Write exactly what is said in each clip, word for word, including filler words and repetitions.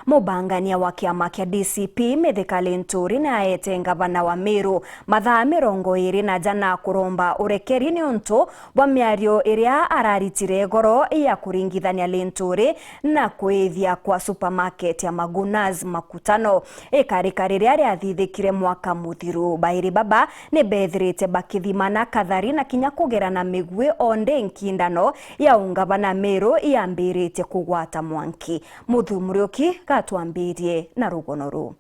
Mubangania wa kiama kia D C P, Mithika Linturi, ni aete ngavana wa Meru mathaa mirongo iri na jana kuromba urekeri niuntu bwa miario iria araritire igoro ya kuringithania Linturi na kwithia kwa supermarket ya Magunas Makutano, ikarika riria riathithikire mwaka muthiru. Bairi baba ni bethirite bakithimana kathari na kinya kugerana migui, o ndi nkindano ya ungavana Meru yambiritie kugwata mwanki. Muthu Muriuki gatwambirie na rugono ruu.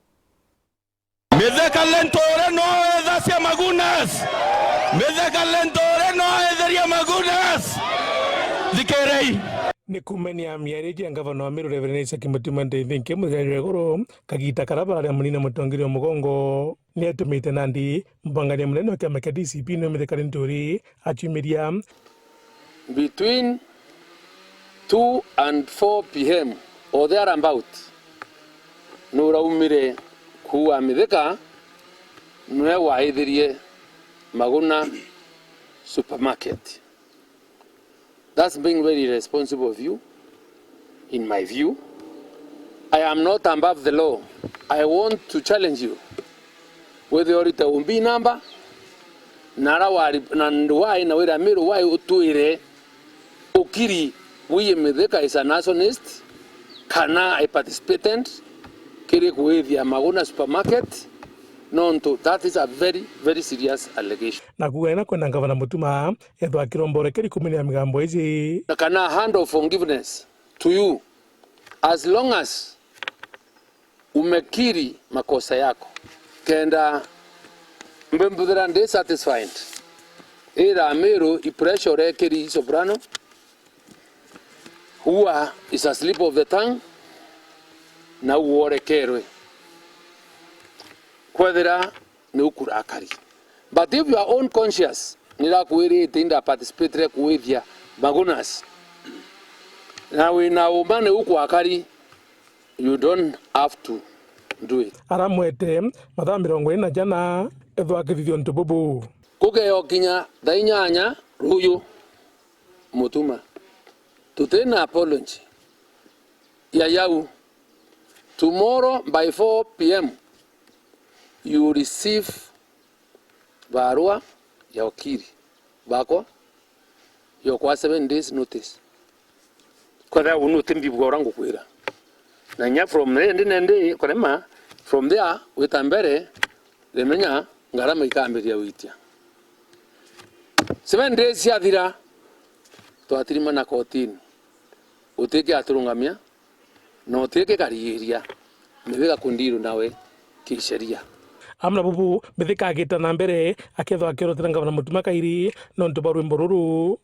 Mithika Linturi no ethacia Magunas. Mithika Linturi no etheria Magunas. Thikirei. Ni kumania miariji ya ngavana wa Meru, Reverend Isaac Mutuma Ndinthinke, muthenya jwa igoro, kagita karia bararia munini mutongeria wa mugongo, ni atumite nandi mbangania munene wa kiama kia D C P ni Mithika Linturi aciumiria. Between two and four p m or thereabout, nuraumire kuua Mithika, nwe waithirie Maguna Supermarket. That's being very irresponsible of you, in my view. I am not above the law. I want to challenge you. Withia urite O B number, na ara wari, na ndu wai na wira Miru wai utwire ukiri wiye Mithika is an arsonist, kana a participant kiri kuithia Maguna Supermarket, nontu that is a very, very serious allegation. Na kuuga ina kwenda ngavana Mutuma ethwa akiromba urekeri kumania migambo iji. Na kana a hand of forgiveness to you, as long as umekiri makosa yako. Kenda mbe mbuthira ndi satisfied. Ira Miru i pressure urekiri i soprano. Huwa is a slip of the tongue. Na uorekerwe. Kwethira ni ukurakari. But if your own conscience nirakwirite inda participate kuithia Magunas, na wina uma ni ukwakari, you don't have to do it. Aramwete mathaa mirongo iri na jana ethwa akithithia untu bubu. Kugeokinya thaa inyanya ruyu, Mutuma, tutina apology ya yau. Tomorrow by four p m you receive barua ya ukiri bakwa yokwa seven days notice. Kwethira uu nuti mbibua uria ngukwira. Na inya from there ndi nendi kurema, from there wita mbere, rimenya ngarama ikambiria gwitia. Seven days ciathira, twatirimana kotini. Gutiki aturungamia, na utiki karigiria Mithika kundiru nawe kisheria. Amwe na bubu, Mithika agita na mbere, akethwa akirotera ngavana Mutuma kairi nontu bwa rwimbo ruru.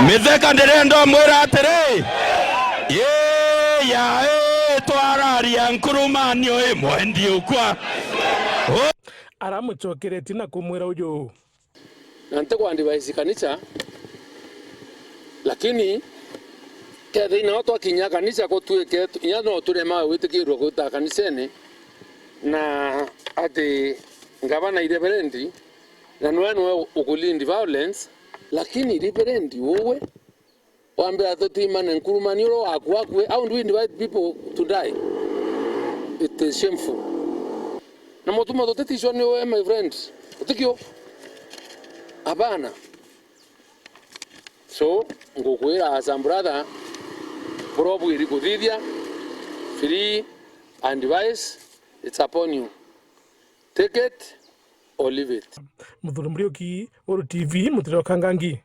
Mithika ndirenda umwira atiri, "Ii, ya, ii, twararia nkurumanio ii mwendi ukwa." Aramucokeretie na kumwira uju. Na nti ku advise kanisa, lakini kethira nao twakinya kanisa kutwike, inya no turema gwitikirwa gwita kanisene, na ati ngavana i reverendi, na nwe nwe ukulead violence, lakini reverendi uwe, wambira tutimane nkurumani uru waku akue. How do we invite people to die? It is shameful. Na Mutuma tutitishwa ni we, my friend. Utikio? Hapana. So, ngukwira as a brother, buria ubwiri kuthithia, free advice, it's upon you. Take it or leave it. Muthuri Muriuki, Uru T V, Mutere wa Kangangi.